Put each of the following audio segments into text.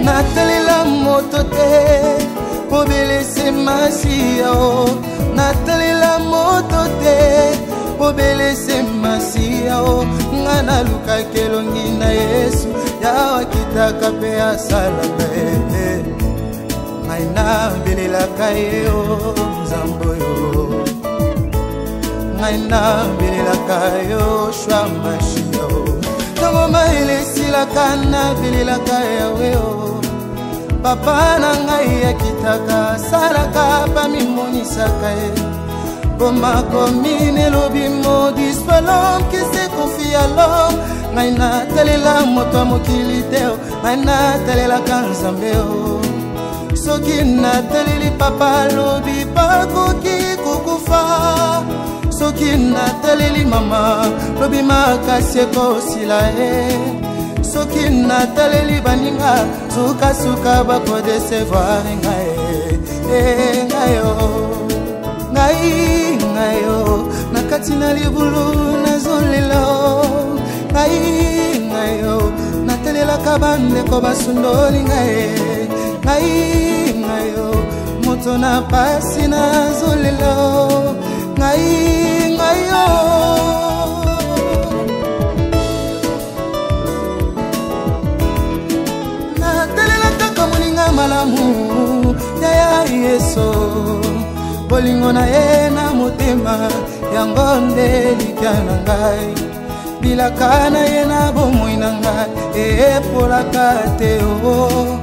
Natalela moto te pobelese masiya o. Natalela moto te pobelese masiya o. Nga nalukaki elongi na Yesu, Yawe akitaka mpe asalaka ye. Ngai nabelelaka ye o Nzambe oyo. Ngai nabelelaka yo Shwa Mashia o. Ntango mayele esilaka nabelelaka Yawe o. Papa na ngai akitaka asalaka bamimonisaka ye. Bomakomi elobi maudit soit l'homme qui se confie à l'homme. Ngai natalela moto ya mokili te o, ngai natalelaka Nzambe o. Soki nataleli papa alobi bakoki kokufa. Soki nataleli mama lobi makasi ekosila ye. Soki nataleli baninga sukasuka bakodecevoir ngai. Eh, ngai o, ngai, ngai o, na kati na libulu nazolela o. Ngai, ngai o, natelelaka bandeko basundoli ngai. Ngai, ngai o, moto na pasi nazolela o. Ngai, ngai o. Natelela kaka moninga malamu ya Yesu, bolingo na ye na motema yango nde elikya na ngai. Bilaka na ye na bomoi na ngai epolaka te o.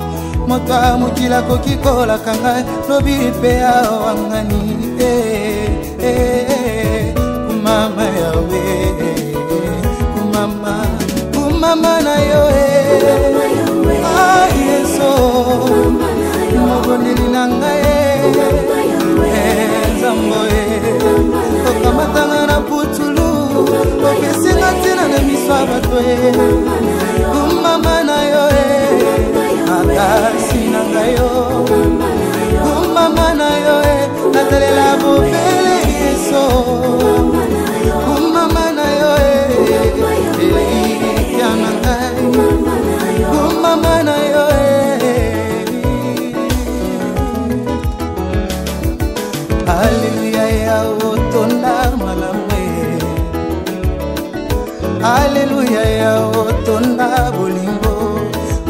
Moto ya mokili akoki kolaka ngai lobi mpe awangani. Eh, eh, eh, kumama Yawe, kumama, kumama na yo, eh. Ah, Yesu, mobondeli na ngai, eh, Nzambe, eh. Okamatanga na putulu, opesinga ntina na miso ya bato, eh. Kumama na yo, eh. Makasi na ngai yo, kumama na yo, eh. Natalela bobele Yesu, kumama na yo, eh. Elikya na ngai, kumama na yo, eh. Alleluia, Yawe, otonda malamu, eh. Alleluia, Yawe, otonda bolingo.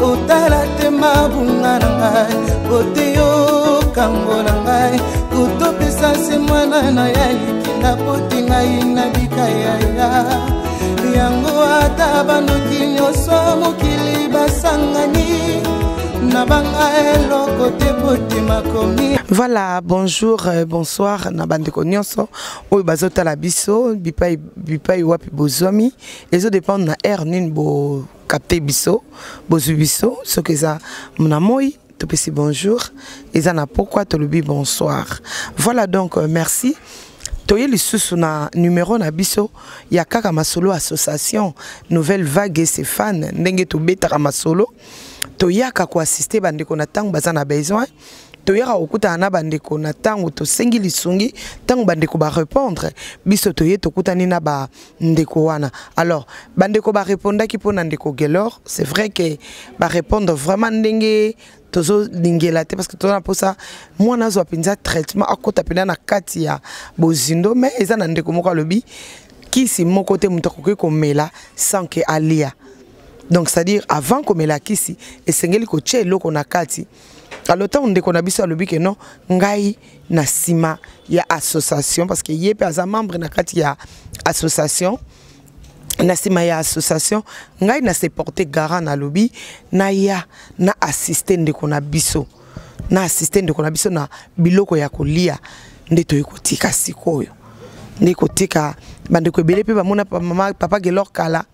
Otala te mabunga na ngai, ote yokango na ngai. Kotopesa se mwana na ya likinda po te ngai nabika yaya. Yango ata bandoki nyonso mokili basangani, na banga eloko te po te makomi. Voilà, bonjour, bonsoir na bandeko nyonso oyo bazotala biso bipai bipai wapi bozwami. Ezo dépendre na heure nini bo capter biso, bozwi biso. Soki eza na moi topesi bonjour, eza na pokwa tolobi bonsoir. Voilà, donc merci. Toye lisusu na numéro na biso ya kaka masolo association Nouvelle Vague et ses fans, ndenge tobetaka masolo, toyaka ko assister bandeko na tango baza na besoin, toyaka kokutana na bandeko na tango tosengi lisungi, tango bandeko ba répondre biso toye tokutani na ba ndeko wana. Alors bandeko ba répondaki pona ndeko Gelor, c'est vrai que ba répondre vraiment ndenge tozo lingela te, parce que toza na posa mwana azwa mpenza traitement akota mpenza na kati ya bozindo. Mais eza na ndeko moko alobi kisi moko te moto akoki komela sans que alia. Donc c'est-à-dire avant komela kisi esengeli kotia eloko na kati. Alors ntango ndeko na biso alobi ke non, ngai na nsima ya association, parce que ye mpe aza membre na kati ya association, na nsima ya association ngai na se porter garant, nalobi naya na assister ndeko na biso, na assister ndeko na biso na biloko ya kolia. Nde toyei kotika sikoyo, nde kotika bandeko ebele mpe bamona mama papa Gelor kala,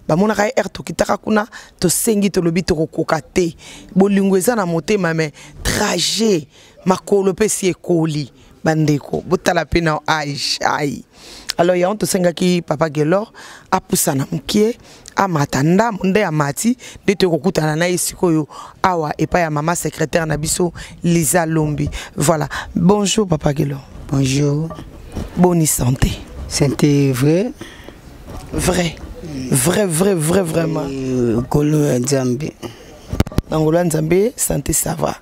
bamonaka ye tokitaka kuna, tosengi tolobi tokokoka te, bolingo eza na motema, mais trajet makolo mpe si ekoli. Bandeko botala mpe na age ai. Alors yango tosengaki papa Gelor apusana mokie, amata ndambo, nde amati nde toyei kokutana na ye sikoyo awa epai ya mama secrétaire na biso Lisa Lombi. Voilà, bonjour papa Gelor. Bonjour. Bonne santé. Santé vrai. Vrai. Vrai, vrai, vrai, vraiment. Kolo ya Nzambe. Na ngolu ya Nzambe, santé ça va.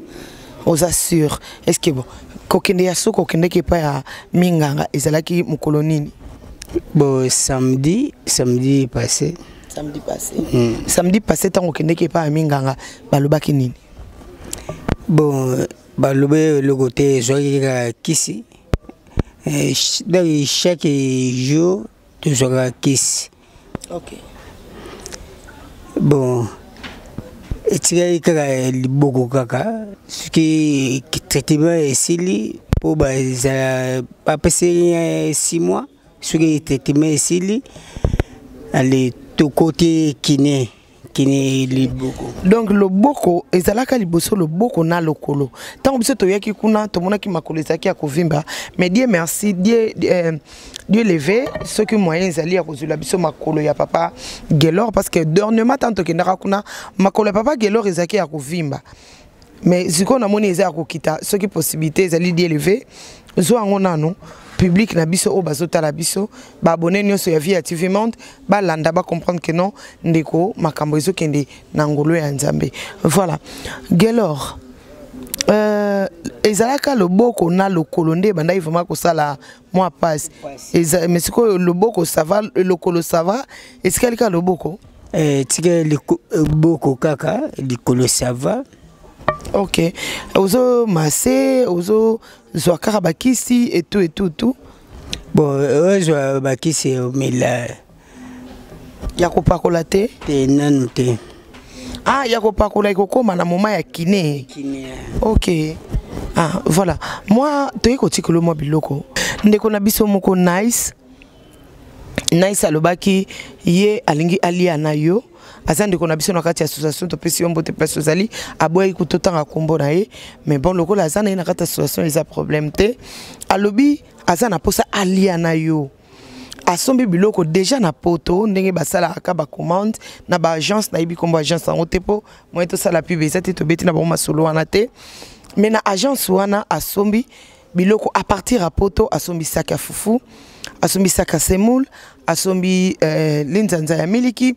Oza sûr. Est ce que bon, kokende ya suka okendeki epai ya minganga ezalaki mokolo nini? Bon, samedi, samedi passé. Samedi passé. Samedi passé, ntango okendeki epai ya minganga, balobaki nini? Bon, balobi eloko te, ezwaki kaka kisi. Donc chaque jour tozwaka kisi. Bon, etikali kaka liboko, kaka soki traitement esili, mpo bazala bapesi 6 mois. Soki traitement esili, ale tokoti kiné, kiné liboko. Donc loboko ezalaka liboso, loboko na lokolo. Ntango biso toyaki kuna, tomonaki makolo ezalaki ya kovimba, mais Dieu merci, Dieu levé, soki moyen ezali ya kozwela biso makolo ya papa Gelor, parce que dernièrement, ntango tokendaka kuna, makolo ya papa Gelor ezalaki ya kovimba, mais sikoyo namoni eza ya kokita. Soki possibilité ezali, Dieu levé, zwa yango nanu. Public na biso oyo bazotala biso, baabonnés nyonso ya Vie ya TV Monde, balanda, bacomprendre que non, ndeko, makambo ezokende na ngolo ya Nzambe. Voilà, Gelor, ezalaka loboko na lokolo nde ebandaki vraiment kosala mwa pasi, mais sikoyo loboko ça va, lokolo ça va, esikali kaka loboko. Tika loboko kaka, likolo ça va. Ok, ozomasser, ozozwa kaka bakisi et tout et tout tout? Bon, ozwa bakisi, omela. Ya kopakola te? Te, nanu te. Ah, ya kopakola ekokóma na moment ya kiné. Kiné. Ok, ah voilà, moi toyei kotikela mwa biloko. Ndeko na biso moko Nice, Nice alobaki ye alingi alia na yo. Aza ndeko na biso na kati ya association. Topesi yo mbote place ozali. Aboyaki kototanga nkombo na ye, mais bon, lokola aza na ye na kati ya association, eza problème te. Alobi aza na mposa alia na yo. Asombi biloko déjà na Poto, ndenge basalaka bacommande na baagence. Nayebi nkombo agence yango te, mpo moye tosala pub eza te, tobeti na bango masolo wana te. Mais na agence wana asombi biloko à partir ya Poto. Asombi sac ya fufu, asombi sac ya semoule, asombi linzanza ya miliki,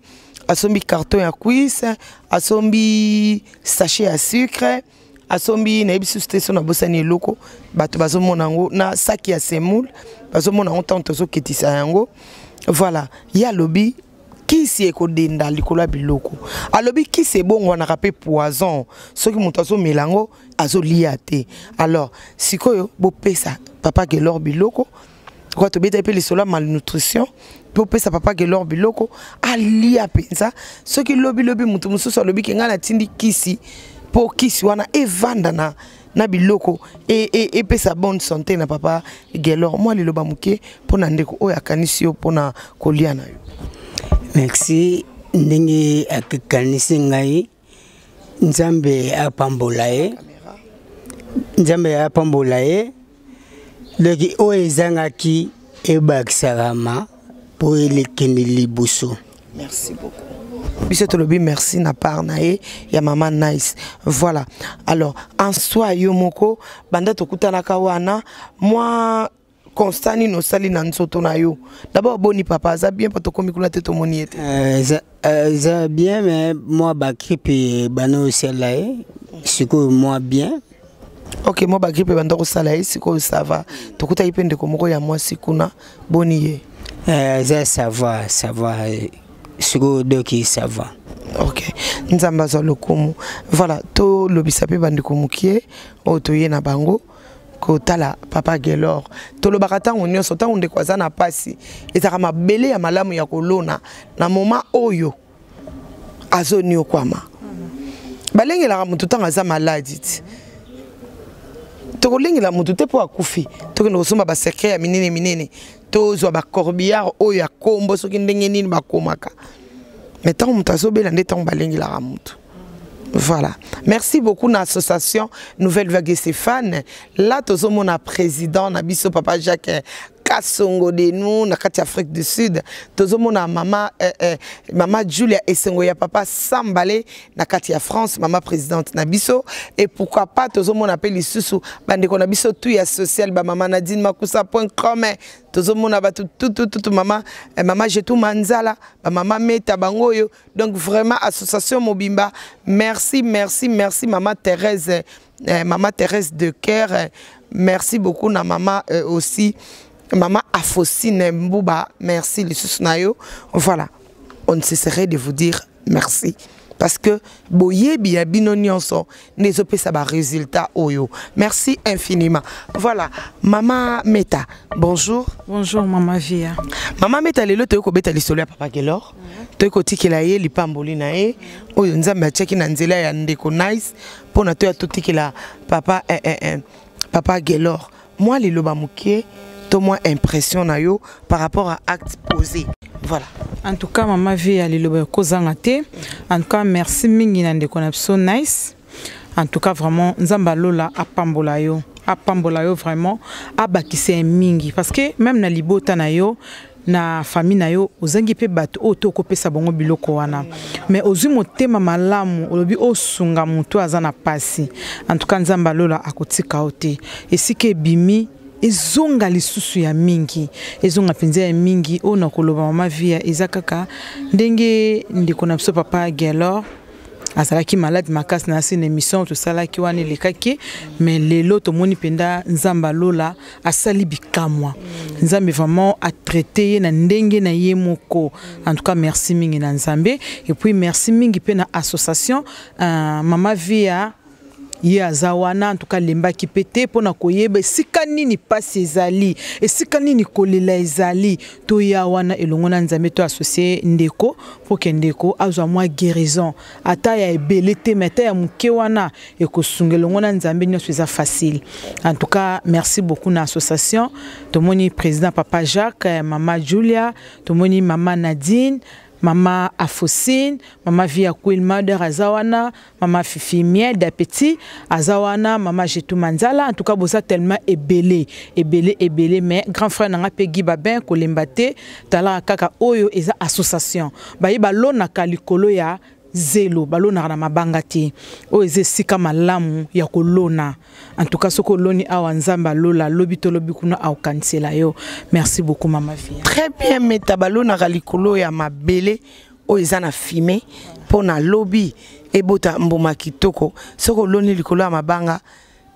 asombi carton ya cuisse, asombi sachet ya sucre, asombi, nayebi susu te so nabosani eloko. Bato bazomona yango na saki ya semoule, bazomona yango ntango tozoketisa yango. Voilà, ye alobi kisi ekodenda likolo ya biloko. Alobi kisi ebongwanaka mpe poison soki moto azomela yango, azolia te. Alors sikoyo bopesa papa Gelor biloko kwa tobeta mpe lisolo ya malnutrition. Mpe opesa papa Gelor biloko alia mpenza. Soki lobilobi moto mosusu alobi ke ngai natindi kisi mpo kisi wana evanda na biloko, epesa bonne santé na papa Gelor. Mwa liloba moke mpo na ndeko oyo akanisi yo mpona kolia na yo. Merci. Ndenge akanisi ngai, Nzambe apambola ye, Nzambe apambola ye. Donc oyo ezangaki ebakisakama mpo elekende liboso. Merci beaucoup. Biso tolobi merci na part na ye ya mama Nice. Voilà, alors en soi, yo moko, banda tokutanaka wana, mwa constat nini osali na nzoto na yo d'abord? Boni papa, aza bien? Mpo tokomi kuna te, tomoni ye te. Eza bien, mais mwa bagrippe bana osala ye, sikoyo mwa bien. Ok, mwa bagrippe banda kosala ye, sikoyo ça va. Tokutaki mpe ndeko moko ya mwasi kuna, boni ye? Eza ça va, ça va sikoyo, donc ça va. Ok, Nzambe azwa lokumu. Voilà, tolobisa mpe bandeko mokie oyo toye na bango kotala papa Gelor. Tolobaka ntango nyonso, ntango ndeko aza na mpasi, ezalaka mabele ya malamu ya kolona. Na moment oyo azoniokwama, balengelaka motu ntango aza maladi ti. Tokolengela motu te mpo akufi, tokende kosomba bacercueil ya minene minene, tozwa bacorbillard oyo ya kombo soki ndenge nini bakomaka. Mais ntango moto azobela nde ntango balengelaka motu. Voilà. Merci beaucoup na association Nouvelle Vague Stéphane. Là, tozomona président na biso papa Jacques. Kasongo de nous na kati Afrique du Sud. Tozomona mama mama Julia Esengo ya papa Sambale na kati ya France, mama présidente na biso. Et pourquoi pas tozomona pe lisusu bandeko na biso tout ya social ba mama Nadine Makusa.com tozomona batu tout tout tout mama mama Jetou Manzala ba mama Meta bangoyo. Donc vraiment association Mobimba, merci merci merci maman Thérèse, maman Thérèse de Cœur, merci beaucoup na maman aussi maman Afosine Mbouba, merci lisusu na yo. Voilà, on ne cesserait de vous dire merci parce que boyebi ya bino nyonso nezopesa ba résultat oyo. Merci infiniment. Voilà, maman Meta, bonjour. Bonjour maman Via. Maman Meta, lelo toyei kobeta lisolo ya papa Gelor. Toyei kotikela ye lipamboli na ye oyo Nzambe atiaki na nzela ya ndeko Nice mpona toya totikela papa papa Gelor. Moi liloba moke to moi impression na yo par rapport à acte posé. Voilà. En tout cas maman Via liloba kozanga te. En tout cas merci mingi na ndeko na biso Nice. En tout cas vraiment Nzamba Lola apambola yo. Apambola yo vraiment abakise mingi parce que même na libota na yo na famille na yo ozangi pe bato oyo to kopesa bango biloko wana mais ozwi motema malamu olobi osunga moto aza na pasi. En tout cas Nzamba Lola akotika yo te esika ebimi ezonga lisusu ya mingi ezonga mpenza ya mingi oyo na koloba mama Via eza kaka ndenge ndeko na biso papa Gelor azalaki malade makasi na sine émission tosalaki wana elekaki mais lelo tomoni mpenza Nzamba Lola asali bikamwa. Nzambe vraiment a traité ye na ndenge na ye moko. En tout cas merci mingi na Nzambe et puis merci mingi pe na association mama Via ye aza wana. En tout cas lembaki pe te mpona koyeba esika nini pasi ezali esika nini kolela ezali toya wana elongo na Nzambe to associé ndeko po ke ndeko azwa mwa guérison ata ya ebele te mais ata ya moke wana ekosunga elongo na Nzambe nyonso eza facile. En tout cas merci beaucoup na association tomoni président papa Jacques, mama Julia, tomoni mama Nadine, mama Afosine, mama Via Queen Mother azawana, mama Fifi Miel d'appétit azawana, mama Jetou Manzala. En tout cas boza tellement ebelé ebelé ebelé mais grand frère nanga pe Guy Babin kolemba te tala kaka oyo eza association bayi balona kalikolo ya zelo balona na mabanga te oyo eza esika malamu ya kolona. En tout cas soko loni awa Nzamba Lola lobi to lobi kuna aokanisela yo. Merci beaucoup mama Via. Très bien meta balona kalikolo ya mabele oyo eza na fumée pona lobi ebota mbuma kitoko. Soko loni likolo ya mabanga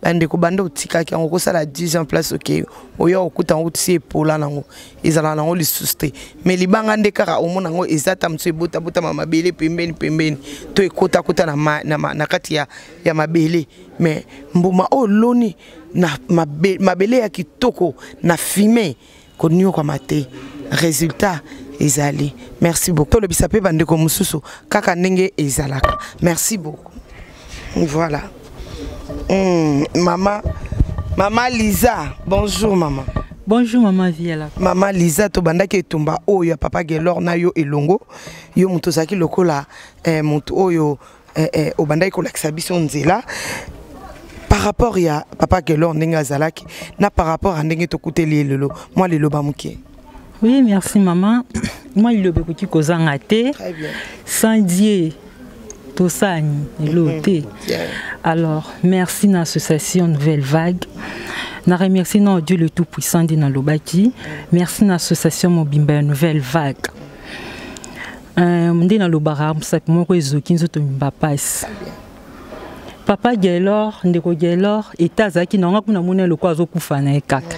bandeko banda otikaki yango kosala 10 ans place oke oyo okuta yango ti epola nango ezala nango lisusu te mais libanga nde kaka omona yango eza ta mosusu ebotabotama mabele pembeni pembeni to ekotakota na kati ya mabele mais mbuma oyo loni na mabele ya kitoko na fumée koniokwama te résultat ezali. Merci beaucoup. Tolobisa pe bandeko mosusu kaka ndenge ezalaka. Merci beaucoup. Voilà. Maman, maman Lisa, bonjour maman. Bonjour maman Viala. Maman Lisa to bandaki etumba oyo ya papa Gelor na yo elongo. Yo moto ozalaki lokola moto oyo obandaki kolakisa biso nzela par rapport ya papa Gelor ndenge azalaki na par rapport à ndenge tokuteli ye lelo. Moi lelo ba muke. Oui, merci maman. Moi lelo ekoki kozanga te. Très bien. Sans Dieu tosani lelo te. Alors, merci na association Nouvelle Vague. Na remercie non Dieu le Tout-Puissant de Nalobaki. Merci na association Mobimba Nouvelle Vague. Nde nalobaka mosapi moko ezoki nzoto mimba pasi. Papa Gelor, ndeko Gelor, eta azalaki na nga kuna mona eloko azokufa na ye kaka.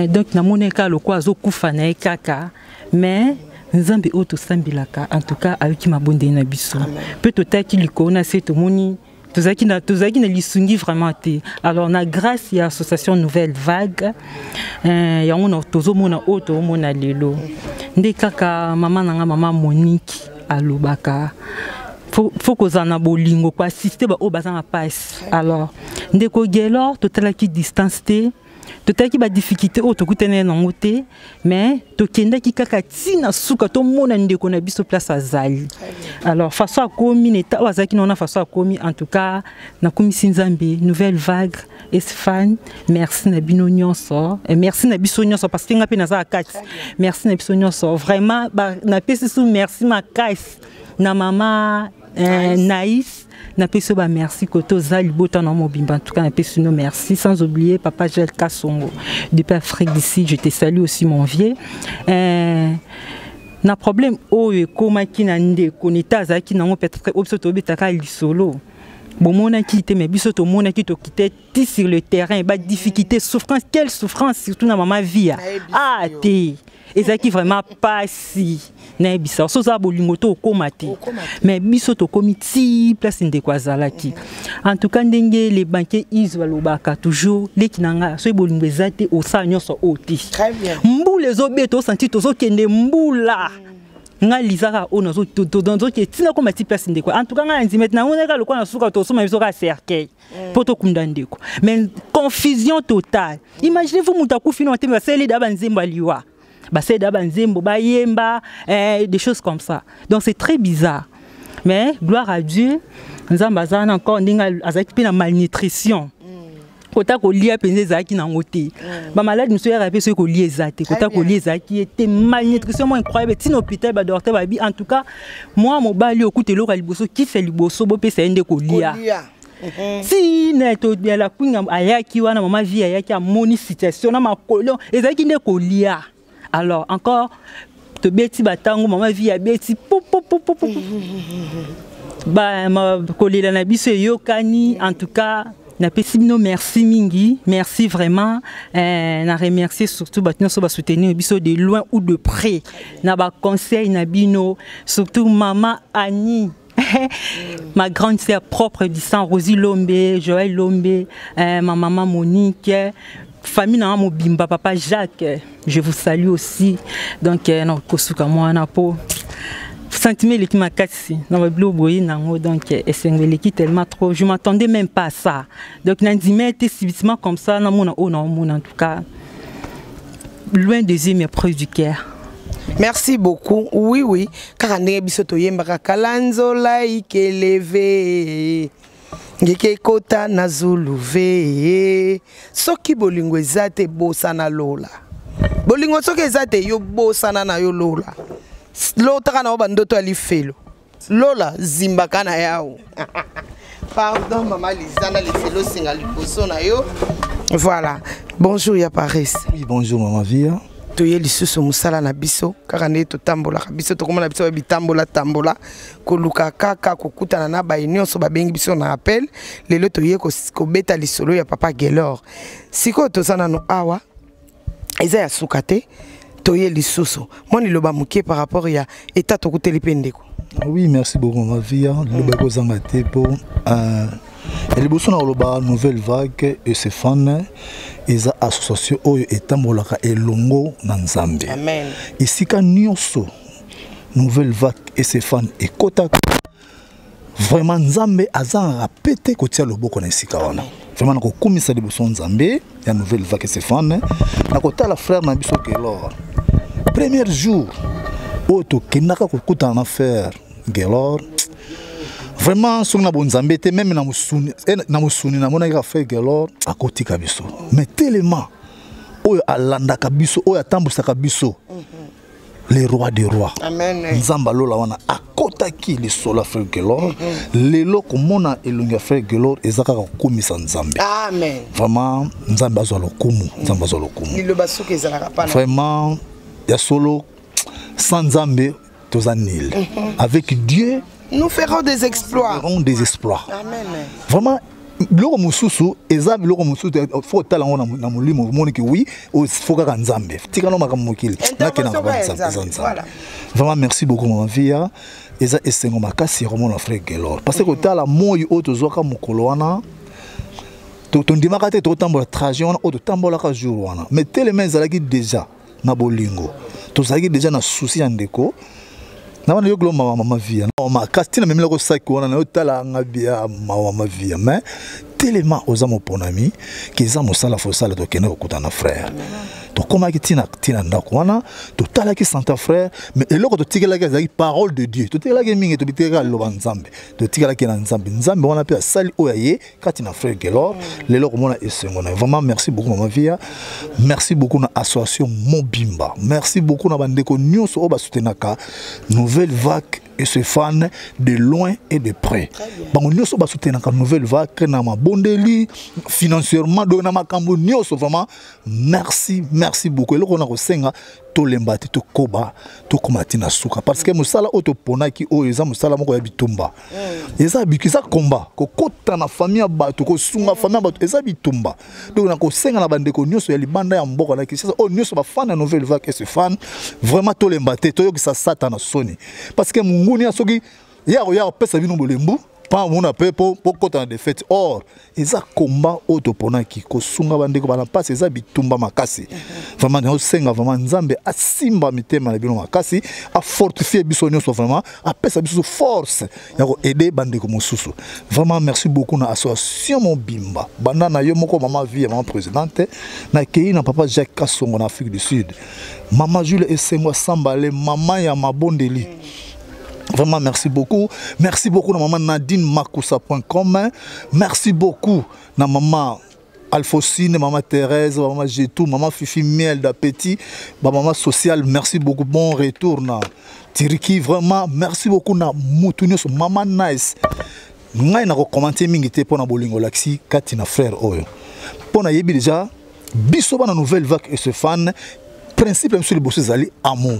Donc namoni kaka loko azokufa na ye kaka, mais Nzambe oyo tosambelaka en tout cas ayoki mabondeli na biso. Pe totaki likolo na se tomoni tozalaki na lisungi vraiment te. Alors na grâce ya association Nouvelle Vague, yango na tozomona oyo tozomona lelo. Nde kaka mama na nga mama Monique alobaka faut kozala na bolingo ko assister ba oyo baza na pasi. Alors ndeko Gelor totalaki distance te. Totalaki badifficulté oyo tokutani nango te, mais tokendaki kaka ntina suka tomona ndeko na biso place azali. Alors façon akomi na état oyo azalaki na façon akomi, en tout cas nakomisi Nzambe. Nouvelle Vague Esfan, merci na bino nyonso, merci na biso nyonso, parce que nga mpe naza na kati. Merci na biso nyonso vraiment. Napesi su merci makasi na mama Naïs, napesi yo bamerci kote oza, libota na mobimba. En tout cas napesi no merci, sans oublier papa Gel Kasongo depuis Afrique d'ici, je te salue aussi, mon vieux. Na problème oyo ekomaki na ndeko neta azalaki nango, peut-être oyo biso tobetaka lisolo bomonaki te, mais biso tomonaki, tokite ti sur le terrain, badifficulté, souffrance, quelle souffrance, surtout na mama Via. Ah te, ezalaki vraiment pasi. Nayebisa so oza bolingo to okóma te, mais biso tokómi ti place ndeko azalaki. En tout cas, ndenge le banquier Is balobaka toujours, leki na nga, soki bolingo eza te, osala nyonso oyo te. Mbula ezobeta, osanti tozokende mbula, nga lizaka oyo nazoke ntina koma ti place ndeko. En tout cas nga na ndima ete namonaka lokola na suka tosoma biso kaka cercueil mpo tokunda ndeko, mais confusion totale. Imaginez vous, moto akufi no te, basaleli da banzembo ya liwa, basaleli da banzembo bayemba, des choses comme ça. Donc c'est très bizarre, mais gloire à Dieu, Nzambe aza wana encore. Ndenge azalaki mpe na malnutrition, kota kolia mpenza ezalaki nango te. Bamaladi mosusu yaka mpe soki kolia eza te, kota kolia ezalaki ye te. Malnutrition moko incroyable, ntina hôpital badocteur babi: en tout cas mwa mobali okuta eloko ya liboso, kisi ya liboso bopesa ye nde kolia. Ntina toyala kwinga ayaki wana, mama Vie ayaki, amoni situation na makolo ezalaki nde kolia. Alors encore tobeti batango, mama Vie abeti pupupupupu, kolela na biso eyokani. En tout cas napesi bino merci mingi, merci vraiment. Na remercier surtout bato nyonso basoutenir biso de loin ou de près na baconseil na bino, surtout mama Annie, ma grande sœur propre du sang, Rosie Lombe, Joël Lombe, ma maman Monique, famille na mobimba, papa Jacques, je vous salue aussi. Donc na kosuka mwana po sentiment eleki makasi na babilo boye nango. Donc esengo eleki tellement trop, je m'attendais même pas à ça. Donc nandima ete subitement comme ça namona oyo naomona. En tout cas, loin des yeux mais proche du cœur. Merci beaucoup. Oui, kaka ndenge biso toyembaka kala, nzola ikeleve ngeke ekota na zulu ve. Soki bolingo eza te, bosana lola. Bolingo soki eza te, yo bosana na yo lola, lotaka na yo bandoto ya lifelo, lola zimbaka na yawo. Pardon, mama Liza, na lifelo osenga liboso na yo. Voilà, bonjour ya Paris. Oui, bonjour mama Via. Toye lisusu mosala na biso kaka ndenge totambolaka. Biso tokomona biso bitambola tambola, koluka kaka kokutana na baye nyonso babengi biso na appel. Lelo toye kobeta lisolo ya papa Gelor. Sikoyo toza nano awa, eza ya suka te, toye lisusu mwa liloba moke par rapport ya état tokuteli mpe ndeko. Oui, merci beaucoup mama Via. Liloba ekozanga te mpo ya liboso na koloba, Nouvelle Vague Esefane eza association oyo etambolaka elongo na Nzambe. Amen. Esika nyonso Nouvelle Vague Esefane ekotaka, vraiment Nzambe azangaka pe te kotia loboko na esika wana. Vraiment nakokumisa liboso Nzambe ya Nouvelle Vague Esefane. Nakotala frère na biso Gelor, premier jour oyo tokendaka kokutana na frère Gelor, vraiment soki na bonzambe te, même na mosuni, na mosuni namonaki kaka frère Gelor akotika biso, mais tellement oyo alandaka biso, oyo atambwisaka biso, le roi des rois. Amen. Nzambe alola wana akotaki lisolo ya frère Gelor. Lelo komona elongi ya frère Gelor eza kaka kokumisa Nzambe. Amen. Vraiment Nzambe azwa lokumu, Nzambe azwa lokumu. Liloba suki ezalaka pana. Vraiment ya solo, sans Nzambe toza nil. Avec Dieu nous ferons des exploits. Nous ferons des exploits. Amen. Vraiment biloko mosusu eza biloko mosusu, faut otala yango na molimo, omoniki oui, faut kaka Nzambe tikana makambo mokili nakenda Intervention nzambe ya eza Nzambe, Nzambe. Voilà. Vraiment merci beaucoup mama Via. Eza esengo makasi ya komona frère Gelor, parce que kotala moi oyo tozwaka mokolo wana, tondimaka te tokotambola trajet wana oyo totambolaka jour wana, mais telema ezalaki déjà na bolingo, tozalaki déjà na souci ya ndeko na wana. Yokolo mawa mama Via, mawa makasi ntina memelako saki wana na yotala nga bia mawa mama Via, mais Telema oza moponami, ke eza mosala fosala tokende kokutana na frère. Tokomaki ntina ntina ndako wana, totalaki santa frère, mais eloko totikelaki ezalaki parole de Dieu. Totikelaki mingi, totikelaki liloba Nzambe. Totikelaki na Nzambe. Nzambe wana mpe asali oyo aye kati na frère Gelor. Lelo komona esengo na ye. Vraiment merci beaucoup mama Via. Merci beaucoup na association Mobimba. Merci beaucoup na bandeko nyonso oyo basoutenaka Nouvelle Vague et ses fans de loin et de près. Bango nyonso basoutenaka Nouvelle Vague na mabondeli financièrement donc na makambo nyonso vraiment merci, merci beaucoup. Eloko na kosenga tolemba te, tokoba tokoma ti na suka parce que mosala oyo toponaki oyo eza mosala moko ya bitumba. Eza eza combat kokota na famille ya bato, kosunga famille ya bato eza bitumba. Donc na kosenga na bandeko nyonso ya libanda ya mboka na Kinshasa oyo nyonso bafan ya Nouvelle Vague et ses fans, vraiment tolemba te, toyokisa Satan na soni parce que monguni ya soki ya koya kopesa bino bolembu pa mona pe po kota na défaite. Or eza combat oyo toponaki kosunga bandeko bana mpasi, eza bitumba makasi. Vraiment nazosenga vraiment Nzambe asimba mitema na bino makasi, afortifie biso nyonso, vraiment apesa biso force ya koaider bandeko mosusu. Vraiment merci beaucoup na association Mobimba, banda na yo moko mama Vie, mama présidente, nakei na papa Jacques Kasongo na Afrique du Sud, mama Jules Esengo Sambale, mama ya mabondeli. Vraiment, merci beaucoup. Merci beaucoup na maman Nadine Makusa.com. Merci beaucoup na maman Alphonsine, maman Thérèse, maman Jetou, maman Fifi Miel d'Appétit, maman sociale, merci beaucoup. Bon retour na Tiriki, vraiment, merci beaucoup na mutu nyonso, maman Nice. Ngai na ko commenter mingi te pona bolingo laxi kati na frère oyo. Pona yebi déjà biso bana Nouvelle Vague et ses fans, principe monsieur liboso ezali amour.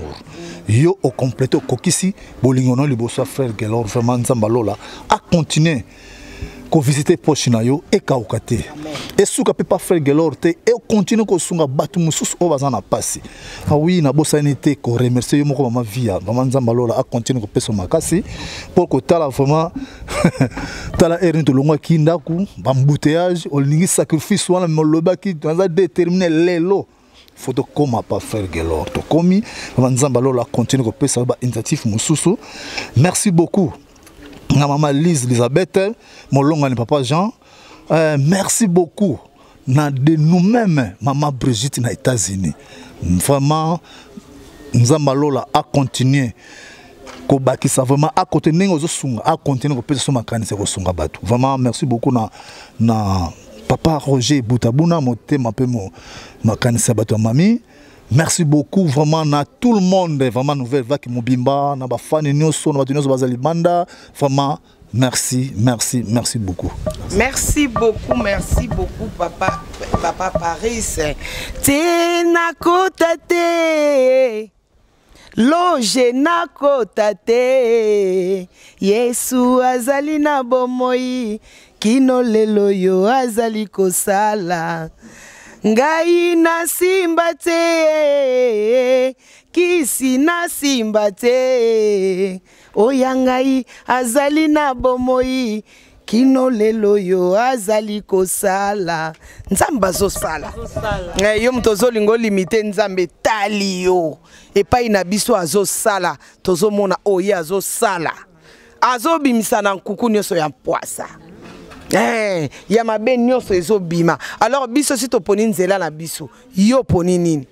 Yo au complété okokisi bolingo no liboso ya frère Gelor, vraiment Nzamba Lola a continuer ko visiter poche na yo ekauka te. Esuka pe pa frère Gelor te e continue kosunga bato mosusu oyo baza na pasi. Ah oui, na bosani te ko remercier yo moko mama Via, mama Nzamba Lola a continue kopesa makasi pour kotala vraiment tala heure nini tolongwaki ndako, ba embouteillage, olingi sacrifice wana, mais olobaki naza déterminé lelo. Faut tokóma pa frère Gelor, tokomi mama Nzamba Lola continue kopesa ba initiative mosusu. Merci beaucoup na mama Lise Elisabeth molongani papa Jean. Merci beaucoup na de nous-mêmes mama Brigitte na États-Unis. Vraiment Nzamba Lola a continué kobakisa vraiment à côté ndenge ozosunga, a continué kopesa so makanisi kosunga bato. Vraiment merci beaucoup na papa Roger Boutabuna motema pe mo makanisi ya bato ya mami. Merci beaucoup vraiment na tout le monde, vraiment Nouvelle Vague Mobimba, na ba fans nyonso, na bato nyonso bazali banda, vraiment merci, merci, merci beaucoup. Merci beaucoup, merci beaucoup papa, papa Paris. Tena kota te. Loge na kota te. Yesu azali na bomoi, kino lelo yo azali kosala. Ngai nasimba te, kisi nasimba te. Oya ngai azali na bomoi, kino lelo yo azali kosala. Nzambe azosala. Yo moto ozolinga olimite Nzambe, tali yo. Epai na biso azosala, tozomona oyo ye azosala. Azobimisa na nkuku nyonso ya mpwasa. Ya mabe nyonso ezobima. Alors biso si toponi nzela na biso, yo poni nini?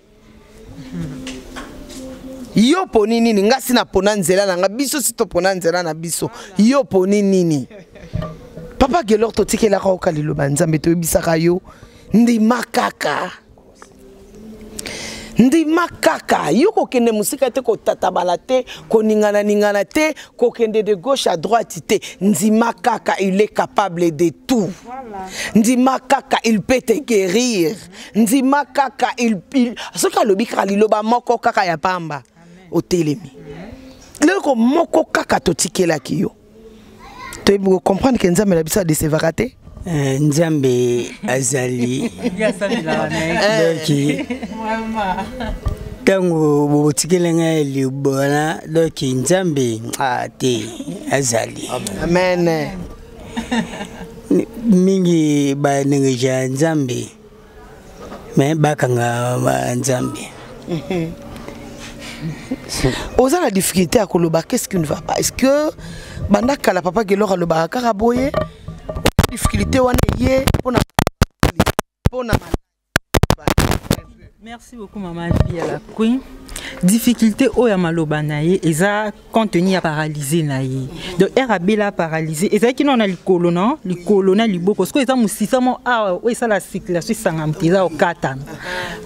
Yo poni nini? Nga si napona nzela na nga, biso si topona nzela na biso. Yo poni nini? Papa Gelor totikelaka oka liloba Nzambe toyebisaka yo ndima kaka. Ndima kaka, yo kokende mosika te, kotatabala te, koningana-ningana te, kokende de gauche à droite te. Ndima kaka, il est capable de tout. Voilà. Ndima kaka, il peut te guérir. Ndima kaka, il soki alobi kaka liloba moko kaka ya pamba, otelemi. Leloko moko kaka totikelaki yo. Toyebi comprendre que Nzambe na biso adécevaka te. Nzambe azali. Donc, tango botikeli ngai libona, donc Nzambe, ah, te, azali. Amen. Mingi ba négliger Nzambe, mais bakanga ba Nzambe. Oza la difficulté à koloba, qu'est-ce qui ne va pas? Est-ce que banda kala papa Gelor alobaka kaka boye? Difficulté wana ye mpona mpona Merci beaucoup maman Vie la Queen. Difficulté oyo ya maloba na ye eza contenu ya paralysé na ye. Donc er abela paralysé ezalaki nano na likolo na likolo na liboko sikoyo eza mosisa mo awa oyo esala circulation esanga moto eza kokatana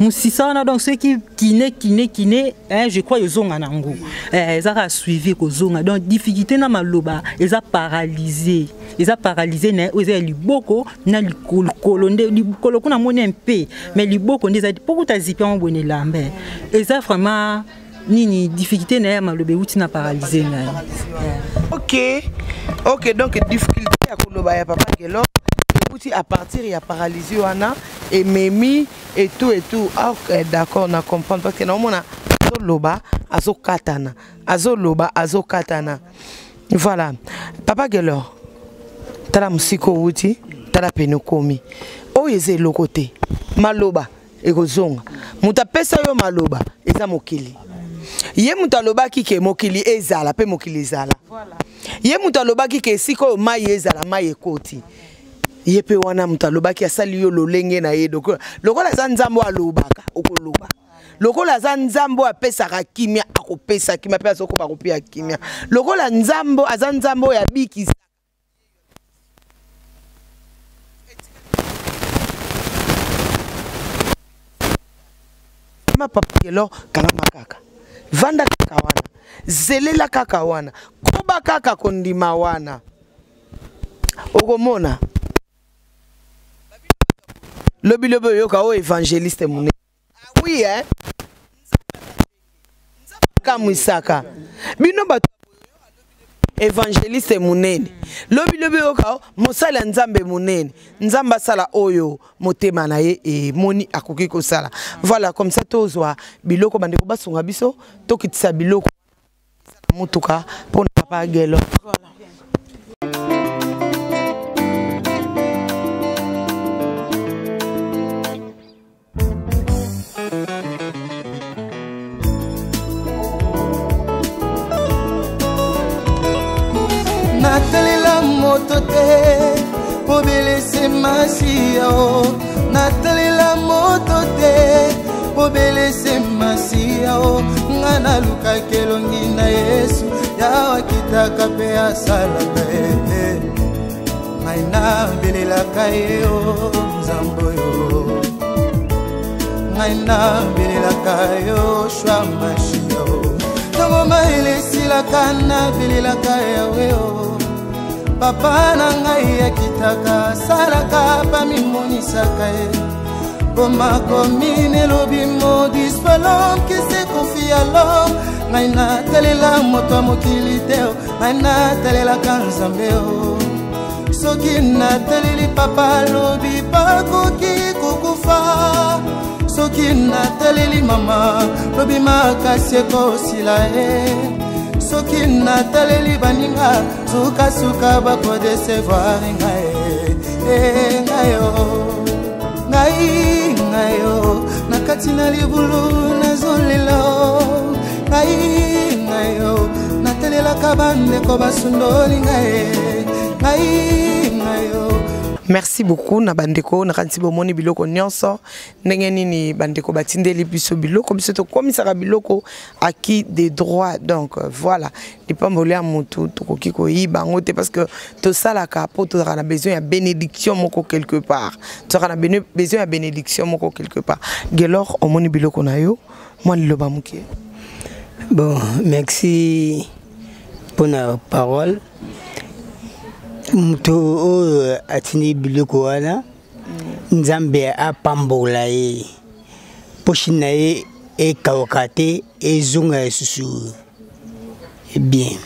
mosisa wana donc soki kine kine kine eh, je crois ezonga na yango eh, eza kaka suivi ekozonga donc difficulté na maloba eza paralysé eza paralyse na ye oyo eza ya liboko na likolo nde likolo kuna moni mpe mais liboko nde eza mpo kuta zipi yango boye na elamba eza vraiment nini difficulté na ye ya maloba euti na paralyse na ye. Ok, ok, donc difficulté ya koloba ya papa Gelo euti à partir ya paralysie wana ememi et tout et tout. Ah, ok, d'accord, na comprendre parce que naomona azoloba azokatana, azoloba azokatana. Voilà. Papa Gelor, tala mosika owuti, tala pene okomi. Oyo eza eloko te. Maloba ekozonga. Moto apesa yo maloba eza mokili. Ye moto alobaki ke mokili ezala mpe mokili ezala. Ye moto alobaki ke esika oyo mai ezala mai ekoti. Ye mpe wana moto alobaki asali yo lolenge na ye lokola aza Nzambe oyo alobaka okoloba. Lokola aza Nzambe oyo apesaka kimia akopesa kimia mpe azokoba kopia kimia. Lokola Nzambe aza Nzambe oyo abikisa ma papa Gelor, kangama kaka, vanda kaka wana, zelela kaka wana, koba kaka kondima wana, okomona lobi lobi oyoka oyo évangéliste monene. Ah oui, hein? Kamwisaka bino bato évangéliste monene, lobi lobi oyoka mosali ya Nzambe monene. Nzambe asala oyo motema na ye emoni akoki kosala. Voilà, comme ça tozwa biloko, bandeko basunga biso tokitisa biloko na motuka mpona papa Gelo. Voilà. Natalela moto te pobelese masiya o, natalela moto te pobelese masiya o. Nga nalukaki elongi na Yesu, yawa akitaka mpe asalaka ye. Ngai nabelelaka ye o Nzambe oyo, ngai nabelelaka yo shwa mashia o. Ntango mayele esilaka nabelelaka Yawe o. Papa na ngai akitaka asalaka bamimonisaka ye. Bomakomi nelobi maudit soit l'homme qui se confie à l'homme. Ngai natalela moto ya mokili te, ngai natalelaka Nzambe o. Soki nataleli papa alobi bakoki kokufa, soki nataleli mama lobi makasi ekosila ye, soki nataleli baninga sukasuka bakodecevoir ngai. E ngai o, ngai ngai o, na kati na libulu nazolela o. Ngai ngai o, natelelaka bandeko basundoli ngai, ngai ngai o. Merci beaucoup na bandeko na kanisi bomoni biloko nyonso ndenge nini bandeko batindeli biso biloko, biso tokomisaka biloko acquis des droits. Donc voilà, lipamboli ya motu tokoki koyiba yango te parce que tosalaka po tozalaka na besoin ya bénédiction moko quelque part, tozalaka na besoin ya bénédiction moko quelque part. Gelor, omoni biloko na yo, mwa liloba moke. Bon, merci pour la parole. Moto oyo atindi biloko wana, Nzambe apambola ye, poche na ye ekauka te, ezonga lisusu bien.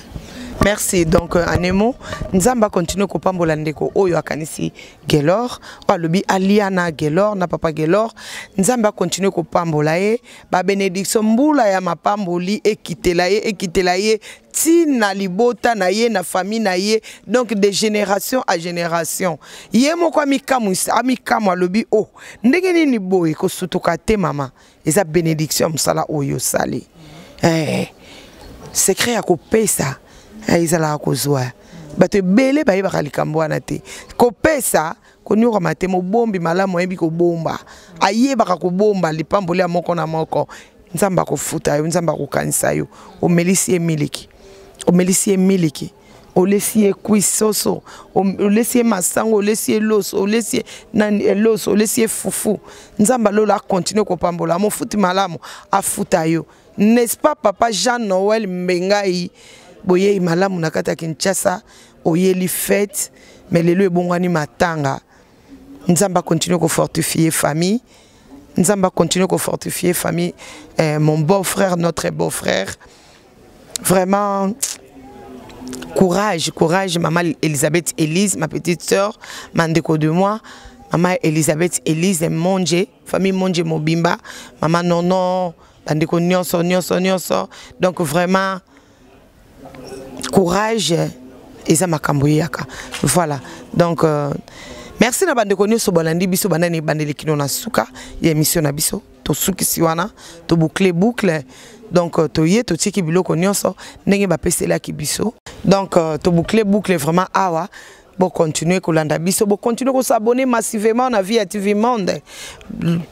Merci. Donc en un mot, Nzamba continue kopambola ndeko oyo akanisi Gelor, oyo alobi alia na Gelor na papa Gelor. Nzamba continue kopambola ye, ba bénédiction mbula ya mapamboli ekitela ye, ekitela ye ti na libota na ye, na famille na ye, donc de génération à génération. Ye moko amikamwisa, amikamwa alobi oh, ndenge nini boye kosutuka te mama, eza bénédiction ya mosala oyo osali. Secret ya kopesa, ezalaka kozwa. Bato ebele bayebaka likambo wana te. Kopesa konyokama te, mobombi malamu ayebi kobomba, ayebaka kobomba lipamboli ya moko na moko. Nzambe akofuta yo, Nzambe akokanisa yo. Omelisi ye miliki, omelisi ye miliki, olesi ye kwi soso, olesi ye masango, olesi ye loso, olesi ye nani eh, loso, olesi ye fufu. Nzambe alola akontinue kopambola, mofuti malamu afuta yo. N'est-ce pas papa Jean Noël Mbengai? Boyei malamu na kati ya Kinshasa, oyeli fête, mais lelo ebongwani matanga. Nzambe akontinue kofortifie famille, Nzambe akontinue kofortifie famille. Eh, mon beau-frère, notre beau-frère, vraiment courage, courage maman Elisabeth Elise, ma petite sœur, mandeko de moi, maman Elisabeth Elise Monje, famille Monje Mobimba, maman Nono, bandeko nyonso nyonso nyonso. Donc vraiment courage, eza makambo eyaka. Voilà, donc merci na bandeko nyonso balandi biso bandani ebandeli kino na suka ya émission na biso. Tosukisi wana, toboucle boucle. Donc toye totiaki biloko nyonso ndenge bapeselaki biso. Donc toboucle boucle vraiment awa. Bocontinue kolanda biso, bocontinue kosabonner massivement na Vie ya TV Monde.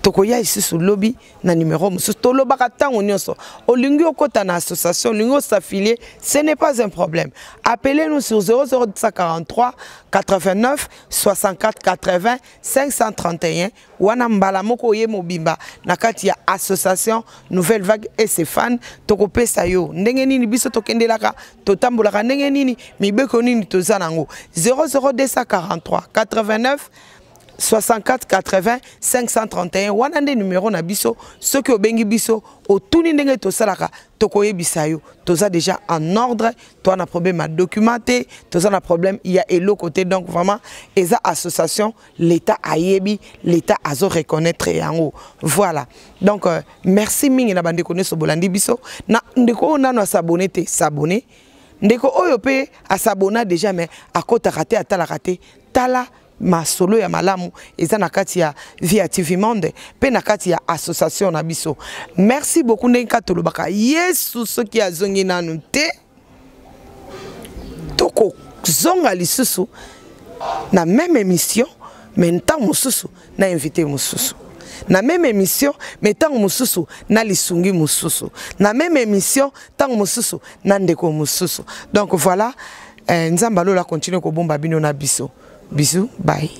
Tokoya lisusu lobi na numéro mosusu. Tolobaka ntango nyonso, olingi okota na association, olingi os'affilier, ce n'est pas un problème. Appelez-nous sur 0043 89 64 80 531. Wana mbala moko oye mobimba na kati ya association Nouvelle Vague et ses fans. Tokopesa yo ndenge nini biso tokendelaka, totambolaka ndenge nini, mibeko nini toza nango. 00243 89 64 80 531, wana nde numéro na biso. Soki obengi biso, otuni ndenge tosalaka, tokoyebisa yo. Toza déjà en ordre, toza na problème ya document te, toza na problème ya eloko te. Donc vraiment eza association l'État ayebi, l'État azo reconnaître yango. Voilà, donc merci mingi na bandeko nyonso bolandi biso. Na ndeko oyo nano asabonner te, s'abonner. Ndeko oyo mpe asabonna déjà mais akotaka te, atalaka te, tala masolo ya malamu eza na kati ya Vie ya TV Monde mpe na kati ya association na biso. Merci beaucoup. Ndenge kaka tolobaka, Yesu soki azongi nanu te, tokozonga lisusu na même émission, mais ntango mosusu na invité mosusu, na même émission, mais ntango mosusu na lisungi mosusu, na même émission, ntango mosusu na ndeko mosusu. Donc voilà, Nzambe alola continue kobomba bino na biso. Bisous, bye.